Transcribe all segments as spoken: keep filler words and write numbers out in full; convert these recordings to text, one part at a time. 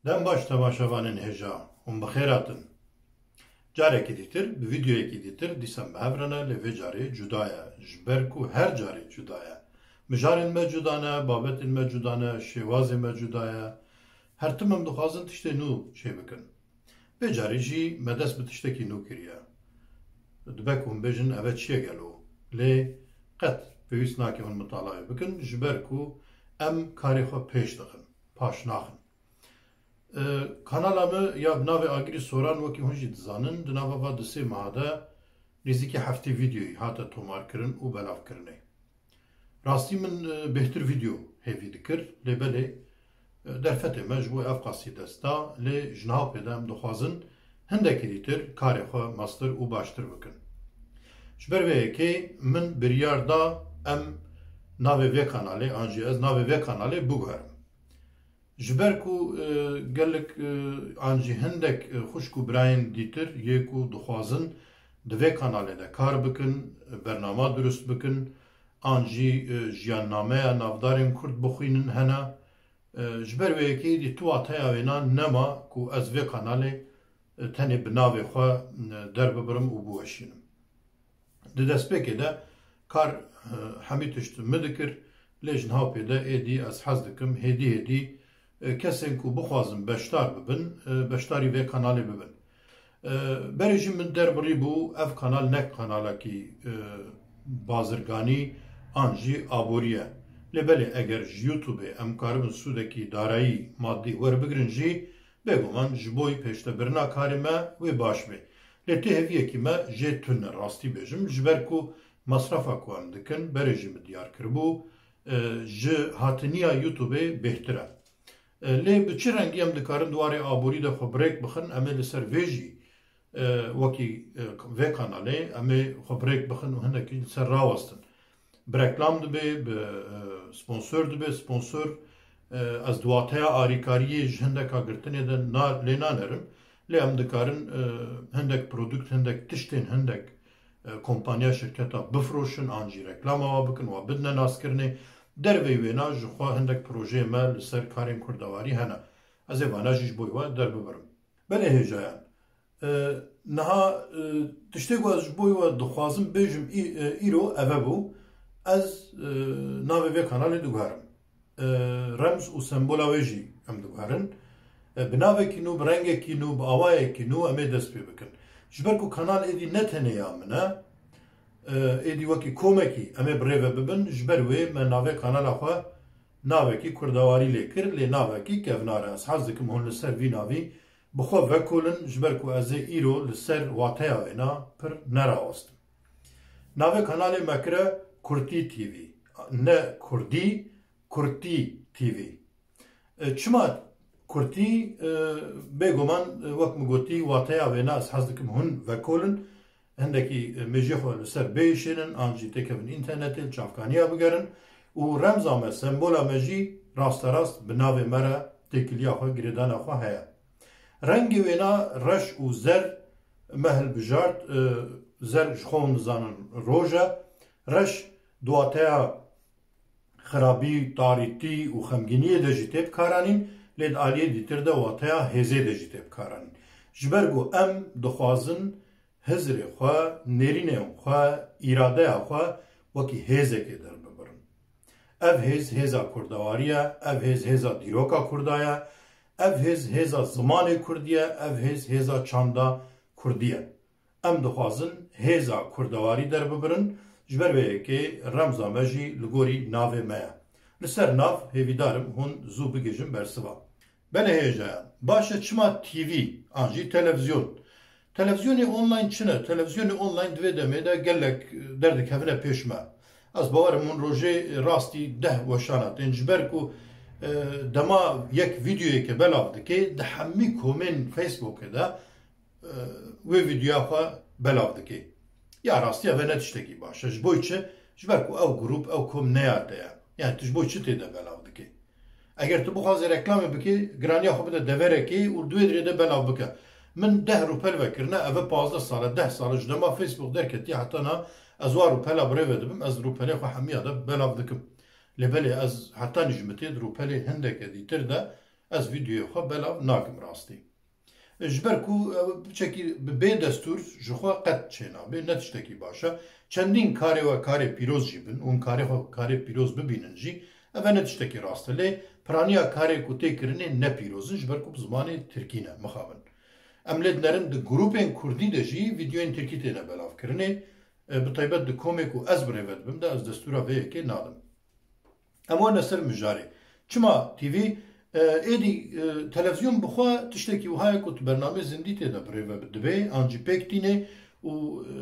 Dem baş temaşevanên hêja, hûn bi xêr hatin. Carekî dîtir, bi vîdeoyekî dîtir dîsa em bi hev re ne, lê vê carê cuda ye, ji ber ku her carê cuda ye. Mijarên me cuda ne, babetên me cuda ne, şêwazê me cuda ye. Her tim em dixwazin tiştê nû çêbikin. Vê carê jî me dest bi tiştekî nû kiriye. Dibe ku hûn bêjin, ev e çi ye gelo? Lê qet pêwîst nake hûn mitala wê bikin, ji ber ku em karê xwe pêş dixin, paş naxin. E, kanala me ya bi navê Agirî Soran, wekî hûn jî dizanin, di nava va du sê meha de nêzîkî heftê vîdeoyî hate tomarkirin û belavkirinê. Rastî min, e, bêhtir vîdeo hêvî dikir, lê belê, e, derfetê me ji bo ev qasî dest da, lê ji niha pê de em dixwazin hindekî dîtir karê xwe mestir û baştir bikin. Ji ber vê yekê min biryar da em navê vê kanalê, an jî ez navê vê kanalê biguherim. Ji ber ku, e, gelek, e, an jî hindek, e, xwişk û birayên dîtir yê ku dixwazin di vê kanalê de kar bikin, bernama dirust bikin, an jî, e, jiyannameya navdarên Kurd bixwînin hene. E, ji ber wê yekê dî tu wateya wêna nema ku ez vê kanalê, e, tenê bi navê xwe, e, derbibirim û biweşînim. Di destpêkê de kar, e, hemî tişt min dikir, lê ji niha pê de êdî ez hez dikim, hêdî hêdî, e, kesên ku bixwazin beşdar bibin, e, beşdarî vê kanalê bibin. E, berê jî min derbirî bû, ev kanal ne kanalekî, e, bazirganî an jî aborî ye. Lê belê eger ji YouTubeê em karibin sûdekî darayî, madî werbigirin jî, bêguman ji bo pêştebirina karê me wê baş bê. Lê tê hêviyekî me jê tune, rastî bêjim, ji ber ku mesrefa ku em dikin, berê jî min diyar kiribû, e, ji hatiniya YouTubeê bêhtir e. E, lê bi çi rengî em dikarin di warê aborî de xwe bi rêk bixin, em ê li ser vê jî, e, wekî, e, vê kanalê, em ê xwe bi rêk bixin û hinekî li ser rawestin. Bi reklam dibe, bi, e, sponsor dibe, sponsor, e, ez di wateya arîkariyê ji hindeka girtinê de na-, lê nanerim. Lê em dikarin, e, hindek produkt, hindek tiştên hindek, e, kompanya, şirketa bifroşin, an jî reklama wa bikin, wa bidine naskirinê. Derveyî wêna ji xwe hindek projeyê me li ser karên kurdewarî hene. Ez ê vana jî ji bo we derbibirim. Belê hêjayan. E, niha, e, tiştê ku ez ji bo we dixwazim bêjim î-, e, îro ev e bû. Ez, e, navê vê kanalê diguherim. E, remz û sembola wê jî em diguherin. E, bi navekî nû, bi rengekî nû, bi awayekî nû em ê dest pê bikin. Ji ber ku kanal êdî ne tenê ya min e, e, êdî wekî komekî em ê bi rê ve bibin, ji ber wê me navê kanala xwe navekî kurdewarî lê kir, lê navekî kevnar e. Ez hez dikim hûn li ser vî navî bi xwe vekolin, ji ber ku ez ê îro li ser wateya wêna pir nerawestim. Navê kanalê me kire Kurtî T V, ne Kurdî, Kurtî T V. E, çima Kurtî? E, bêguman, e, wek min gotî, wateya wêna ez hez dikim hûn vekolin. Hindekî, e, mêjê xwe li ser bêşênin, an jî têkevin înternetê, li çavkaniya bigerin û remza me, sembola me jî rasterast bi navê me re têkiliya xwe, girêdana xwe heye. Rengê wêna reş û zer me hilbijart, e, zer ji xwe hûn dizanin roj e. Reş di wateya xirabî, tarîtî û xemgîniyê de jî tê bikaranîn, lê di aliyê dîtir de wateya hêzê de jî tê bikaranîn. Ji ber ku em dixwazin hizrê xwe, nêrînên xwe, îradeya xwe wekî hêzekê derbibirin. Ev hêz hêza kurdewarî ye, ev hêz hêza dîroka kurda ye, ev hêz hêza zimanê kurdî ye, ev hêz hêza çanda kurdî ye. Em dixwazin hêza kurdewarî derbibirin, ji ber vê yekê remza me jî li gorî navê me ye. Li ser nav hêvîdar im hûn zû bigihîjin bersiva. Belê hêja ye. Baş e, çima T V an jî televizyon? Televîzyonê online çi ne? Televîzyonê online di vê demê de gelek derdikevine pêş me. Ez bawer im hûn rojê rastî deh weşana tên, ji ber ku, e, dema yek vîdeoyeke belav dike, di hemî komên Facebookê de, e, wê vîdeoya xwe belav dike. Ya rastî ev ne tiştekî baş e. Ji bo çi? Ji ber ku ew grûp, ew kom ne ya te ye. Yani tu ji bo çi tê de belav dike? Eger tu bixwazî reklamê bikî, giraniya xwe bide deverekê û di wê dirê de belav bike. Min deh rûpel vekirine, ev e pazdeh sal e, deh sal e, ji dema Facebook derketiye heta na ez wa rûpela bi rê ve dibim, ez rûpelê xwe hemiya de belav dikim. Lê belê ez hetanî ji mitê di rûpelê hindeke dîtir de Ez vîdeoyê xwe belav nakim rastî. Ji ber ku ew piçekî bi bê destûr ji xwe qet çênabe, ne tiştekî baş e. Çendîn karê we karê pîroz jî bin û hûn karê xwe karê pîroz bibînin jî, ev ne tiştekî rast e. Lê piraniya karê ku tê kirinê ne pîroz in, ji ber ku bi zimanê tirkî ne, mixabin. Em lê dinerin di grûpên kurdî de jî vîdeoyên tirkî têne belavkirinê. E, bi taybet di komê ku ez bi rê ve dibim de ez destûra vê yekê nadim. Em werne ser mijarê. Çima T V? E, êdî, e, televizyon bi xwe tiştekî wiha ye ku tu bernamê zindî tê de bi rê ve dibe, an jî pêk tîne û, e,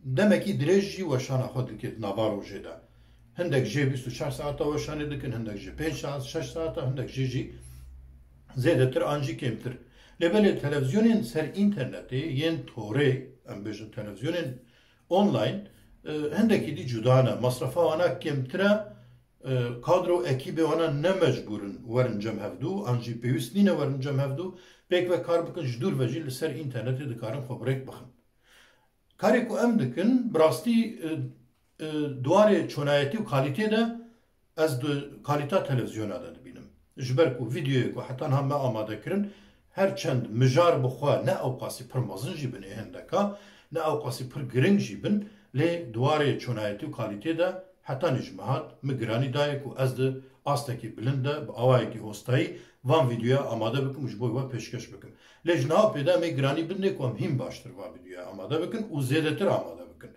demekî dirêj jî weşana xwe dike di nava rojê de. Hindek jê bîst û çar saeta weşanê dikin, hindek jê pênc saet, şeş saeta, hindek jê jî zêdetir an jî kêmtir. Lê belê televîzyonên ser înternetê yên torê, em bêjin televîzyonên online, e, hindekî dî cuda ne. Masrefa wana kêmtir e, e, kadro û ekîbê wana ne mecbûr in werin cem hevdû, an jî pêwîst nîne werin cem hevdû, pêk ve kar bikin, ji dûr ve jî li ser înternetê dikarin xwe bi rêk bixin. Karê ku em dikin, bi rastî, e, e, di warê çonayetî û kalîtê de ez di kalîta televîzyona de dibînim. Ji ber ku vîdeoyê ku heta niha me amade kirin, her çend mijar bi xwe ne ewqasî pir mezin jî bin ê hindeka, ne ewqasî pir giring jî bin, lê di warê çonayetî û kalîtê de hetanî ji me hat, min giranî daye ku ez di astekî bilind de, bi awayekî hostayî van vîdeoya amade bikim û ji bo we pêşkeş bikim. Lê ji niha pê de em ê giranî bidinê ku em hîn baştir van vîdeoya amade bikin û zêdetir amade bikin.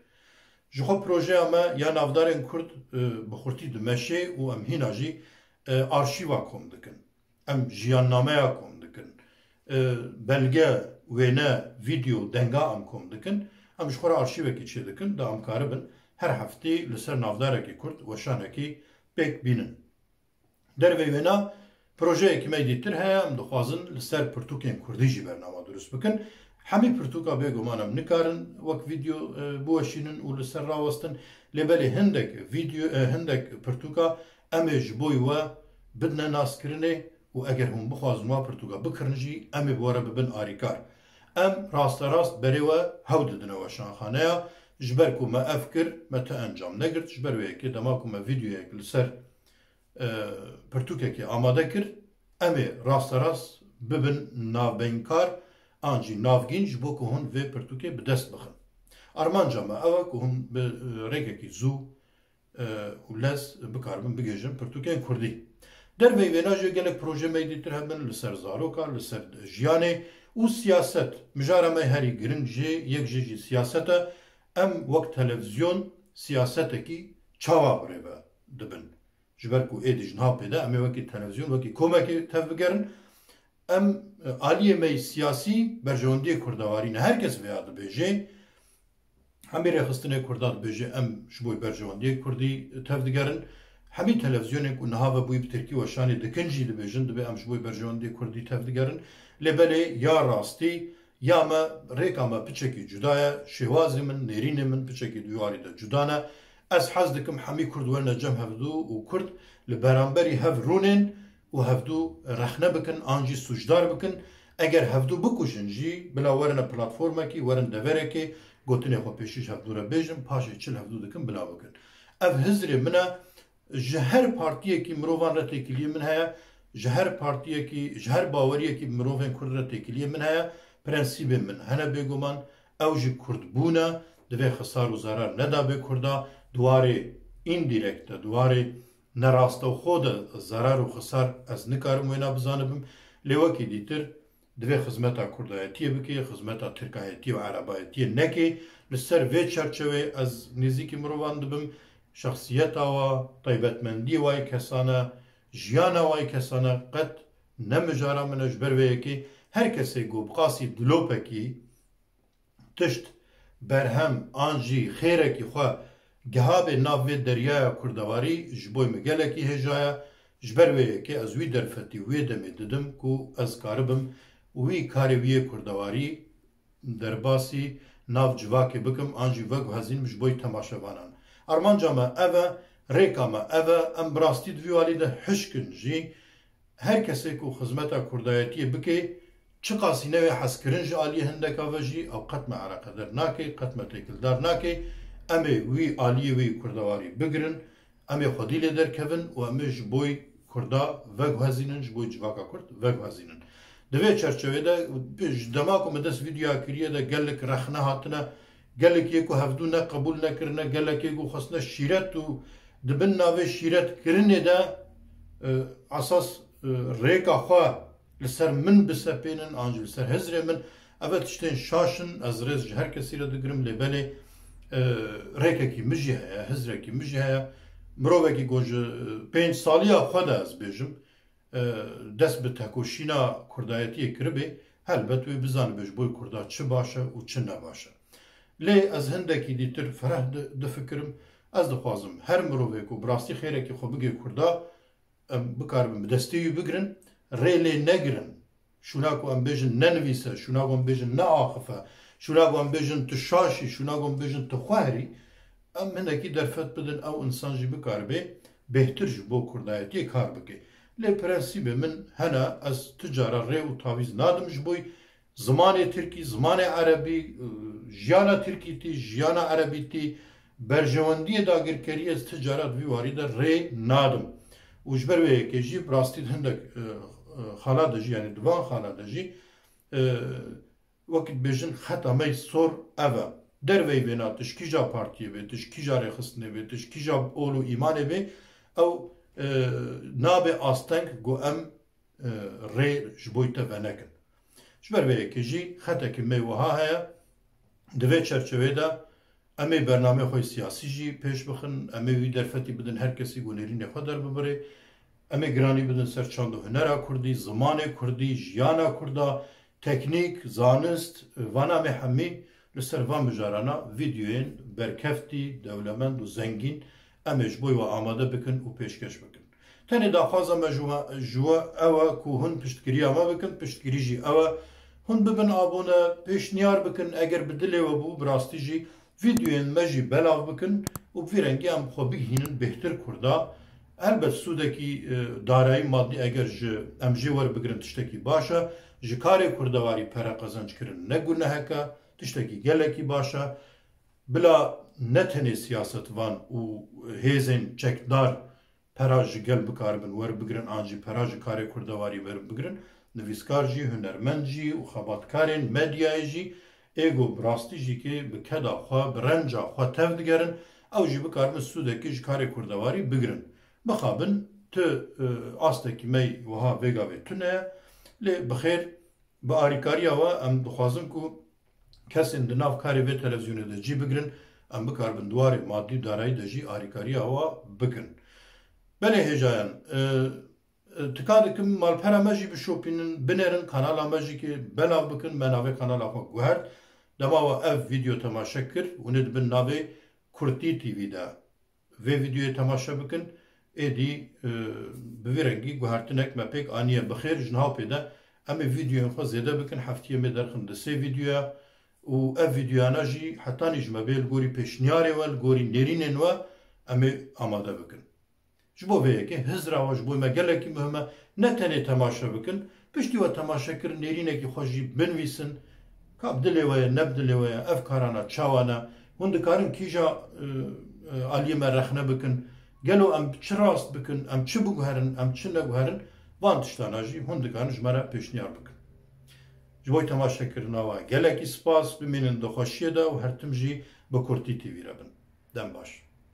Ji xwe projeya me ya navdarên Kurd, e, bi xurtî dimeşê û em hîna jî, e, arşîva kom dikin. Em jiyannameya kom dikin. E, belge, wêne, vîdeo, denga em kom dikin. Em ji xwe re arşîvekî çêdikin, da em karibin her heftê li ser navdarekî Kurd weşanekî pêk bînin. Derveyî wêna projeyekî me dîtir heye, em dixwazin li ser pirtûkên kurdî jî bernama dirust bikin. Hemî pirtûka bêguman em nikarin wek vîdeo, e, biweşînin û li ser rawestin. Lê belê hindek vîdeo, e, hindek pirtûka em ê ji bo we bidine naskirinê û eger hûn bixwazin wa pirtûka bikirin jî, em ê bi we re bibin arîkar. Em rasterast berê we hew didine weşanxaneya, ji ber ku me ev kir, me ti encam negirt, ji ber wê yekê dema ku me vîdeoyek li ser e, pirtûkekê amade kir, em ê rasterast bibin navbeynkar an jî navgîn ji bo ku hûn vê pirtûkê bi dest bixin. Armanca me ew e ku hûn bi, e, rêkekî zû, e, û lez bikaribin bigihêjin pirtûkên kurdî. Derveyî wêna jî gelek proje me yê dîtir hebin li ser zaroka, li ser jiyanê û siyaset. Mijara me herî giring jê, yek jê jî siyaset e. Em wek televîzyon siyasetekî çawa bi rê ve dibin? Ji ber ku êdî ji niha pê de em ê wekî televîzyon, wekî komekê tevbigerin. Em, e, aliyê me yê siyasî berjewendiyê kurdewarî ne. Her kes vêya dibêje. Hemî rêxistinê kurda dibêje, em ji bo berjewendiyê kurdî tevdigerin. Hemî televîzyonên ku niha ve bûyî bi tirkî weşanê dikin jî dibêjin, dibê em ji bo berjewendiyê kurdî tevdigerin. Lê belê ya rastî, ya me rêka me piçekî cuda ye, şêwazê min, nêrînê min piçekî di wî warî de cuda ne. Ez hez dikim hemî kurd werine cem hevdû û kurd li beramberî hev rûnên û hevdû rexne bikin an jî sûcdar bikin. Eger hevdû bikujin jî, bila werine platformekî, werin deverekê, gotinê xwe pêşî ji hevdû re bêjin, paşê çi li hevdû dikin bila bikin. Ev hizrê min e, ji her partiyekî mirovan re têkiliyê min heye, ji her partiyekî, ji her baweriyekî mirovên kurd re têkiliyê min heye, prensîbên min hene bêguman, ew jî kurdbûn e, divê xisar û zerar neda bê kurda, di warê îndîrekt de, di warê nerastewxo de zerar û xisar ez nikarim wêna bizanibim, lê wekî dîtir divê xizmeta kurdayetiyê bike, xizmeta tirkayetiyê û erebayetiyê neke. Li ser vê çerçeveyê ez nêzîkî mirovan dibim, şexsiyeta wa, taybetmendiyê wa yê kesane, jiyana wa yê kesane qet ne mijara min e, ji ber vê yekê her kesê ku bi qasî dilopekî tişt, berhem an jî xêrekî xwe gihabe nav vê deryaya kurdewarî, ji bo min gelekî hêja ye. Ji ber wê yekê ez wî derfetî wê demê didim ku ez karibim wî karê wî yê kurdewarî derbasî nav civakê bikim an jî veguhezînim ji bo temaşevanan. Armanca me ev e, rêka me ev e, em bi rastî di vî alî de hişk in jî. Her kesê ku xizmeta kurdayetiyê bike, çiqasî newê hezkirin ji aliyê hindeka ve jî, ew qet me eleqedar nake, qet me têkildar nake. Em ê wî aliyê wê kurdewarî bigirin, em ê xwedî lê derkevin û em ê ji bo Kurda veguhezînin, ji bo civaka Kurd veguhezînin. Di vê çerçevê de, ji dema ku min dest vîdeoya kiriye de gelek rexne hatine, gelek yê ku hevdû ne qebûl nekirine, gelek yê ku xwestine şîret û di bin navê şîret kirinê de, e, esas, e, rêka xwe li ser min bisepênin, an jî li ser hizrê min, ev tiştên şaş in, ez rêz ji her kesî re digirim, lê belê, e, rêkekî min jî heye, hizrekî min jî heye. Mirovekî ku ji, e, pênc saliya xwe de ez bêjim, e, dest bi tekoşîna kurdayetiyê kiribê, helbet wê bizanibe ji bo Kurda çi baş e û çi ne baş e. Lê ez hindekî dîtir fereh di-, difikirim. Ez dixwazim her mirovê ku bi rastî xêrekî xwe bigê Kurda, em bikaribin bi destê wî bigirin, rê lê negirin. Şûna ku em bêjin nenivîse, şûna ku em bêjin neaxife, şûna ku em bêjin tu şaş î, şûna ku em bêjin tu xwehr î, em hinekî derfet bidin, ew însan jî bikaribe bêhtir ji bo kurdayetiyê kar bike. Lê prensîbê min hene, ez ti cara rê û tavîz nadim ji bo zimanê tirkî, zimanê erebî, jiyana tirkîtî, jiyana erebîtî, berjewendiyê dagirkeriyê ez ti cara di vî warî de rê nadim. Û ji ber wê yekê jî bi rastî di hindek, e, e, xala de jî, yanî di van xala de jî, e, wekî dibêjin xeta me sor ev e. Derveyî vêna tu ji kîja partiyê bê, tu ji kîja rêxistinê bê, tu ji kîja ol û îmanê bê, ew, e, nabe asteng ku em, e, rê ji bo te venekin. Ji ber vê yekê jî xetekî me wiha heye, di vê çerçevê de em ê bernameyê xwe yê siyasî jî pêş bixin, em ê wî derfetî bidin her kesî ku nêrînê xwe derbibirê. Em ê giranî bidin ser çand û hunera kurdî, zimanê kurdî, jiyana kurda, teknîk, zanist, vana me hemî li ser van mijarana vîdeoyên berkeftî, dewlemend û zengîn em ê ji bo we amade bikin û pêşkeş bikin. Tenê daxwaza me ji we, ji we ew e ku hûn piştgiriya me bikin, piştgirî jî ew e. Hûn bibin abone, pêşniyar bikin, eger bi dilê we bû, bi rastî jî vîdeoyên me jî belav bikin û bi vî rengî em xwe bigihînin bêhtir Kurda. Helbet sûdekî, e, darayî madî eger ji, em jê werbigrin tiştekî baş e. Ji karê kurdewarî pere qezenc kirin ne gunehek e, tiştekî gelekî baş e. Bila ne tenê siyasetvan û hêzên çekdar pera ji gel bikaribin werbigirin, an jî pera ji karê kurdewarî werbigirin, nivîskar jî, hunermend jî û xebatkarên medyayê jî ê ku bi rastî jî kê bi keda xwe, bi renca xwe tev digerin, ew jî bikaribin sûdekî ji karê kurdewarî bigirin. Mixabin tu, e, astekî me wiha vêga vê tune ye, lê bi xêr, bi arîkariya we em dixwazin ku kesên di nav karê vê televîzyonê de cî bigirin, em bikaribin di warê madî û darayî de jî arîkariya we bikin. Belê hêjayan, e, e, tika dikim malpera me jî bişopînin, binêrin, kanala me jî kê belav bikin, me navê kanala xwe guhert. Dema we ev vîdeo temaşe kir, hûn ê dibin navê Kurtî T V de vê vîdeoyê temaşe bikin. Êdî, e, bi vî rengî guhertinek me pêk aniye. Bi xêr, ji niha pê de em ê vîdeoyên xwe zêde bikin, heftiyê me derxin di sê vîdeoya û ev vîdeoyana jî hetanî ji me bê li gorî pêşniyarê we, li gorî nêrînên we em ê amade bikin. Ji bo vê yekê hizra we ji bo me gelekî muhim e. Ne tenê temaşe bikin, piştî we temaşe kir, nêrînekî xwe jî binivîsin. Ka bi dilê we ye, ne bi dilê we ye, ev karana çawa ne? Hûn dikarin kîja, e, e, aliyê me rexne bikin? Gelo em çi rast bikin, em çi biguherin, em çi neguherin? Van tiştana jî hûn dikarin ji me re pêşniyar bikin. Ji bo temaşekirina we gelekî spas, bimînin di xweşiyê de û her tim jî bi Kurtî T V re bin. Dem baş.